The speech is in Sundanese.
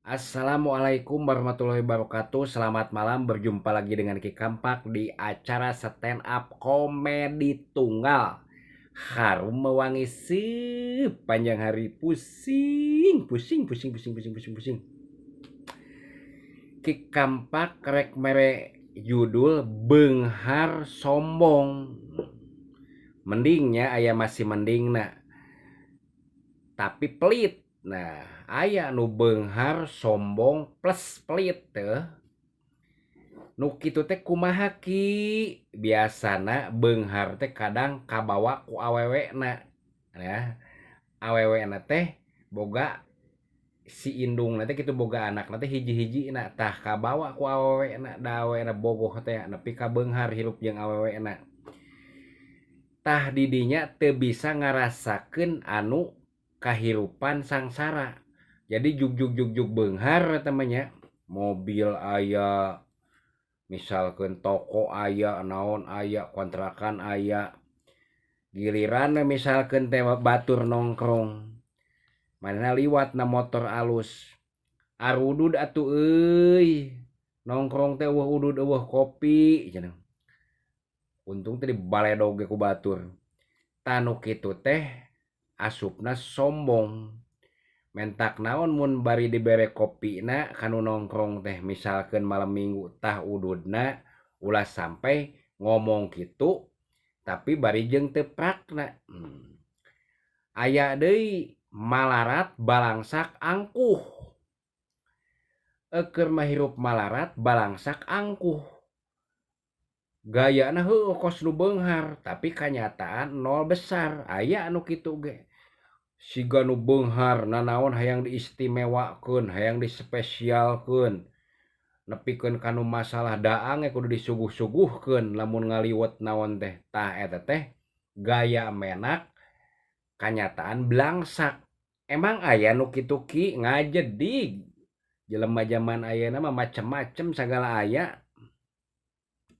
Assalamualaikum warahmatullahi wabarakatuh. Selamat malam, berjumpa lagi dengan Ki Kampak di acara stand up komedi tunggal. Harum mewangi sepanjang hari, pusing, pusing, pusing, pusing, pusing, pusing, pusing. Ki Kampak rek mere judul Beunghar Sombong. Mendingnya aya masih mending na. Tapi pelit. Nah, aya nu beunghar sombong plus pelit teh. Nu kitu teh kumaha Ki? Biasana beunghar teh kadang kabawa ku awewena. Ya. Awewena teh boga si indungna teh kitu boga anakna teh hiji-hijina tah kabawa ku awewena da awewena bogoh teh nepi ka beunghar hirup jeung awewena. Tah di dinya teu bisa ngarasakeun anu kahirupan sangsara. Jadi jugjug-jugjug beunghar eta mah nya. Mobil aya, misalkeun toko aya, naon aya, kontrakan aya. Giliran misalkeun teh batur nongkrong. Manehna liwat na motor alus. Arudud atuh euy. Nongkrong teh eueuh udud eueuh kopi cenah. Untung teh dibaledog ge ku batur. Tah nu kitu teh asupna sombong. Mentak naon mun bari dibere kopina kanu nongkrong teh misalkeun malam minggu tah ududna ulah sampai ngomong kitu tapi bari jeung teu prakna. Aya deui malarat balangsak angkuh. Eukeur mah hirup malarat balangsak angkuh. Gayana heueuh kos nu beunghar tapi kanyataan nol besar. Aya anu kitu ge. Siga nu beunghar nanaon hayang diistimewakeun, hayang dispesialkeun. Nepikeun ka nu masalah daang ge kudu disuguh-suguhkeun lamun ngaliwet naon teh. Tah eta teh gaya menak kanyataan blangsak. Emang aya nu kitu Ki? Ngajedig. Jelema jaman ayeuna mah macem-macem sagala aya.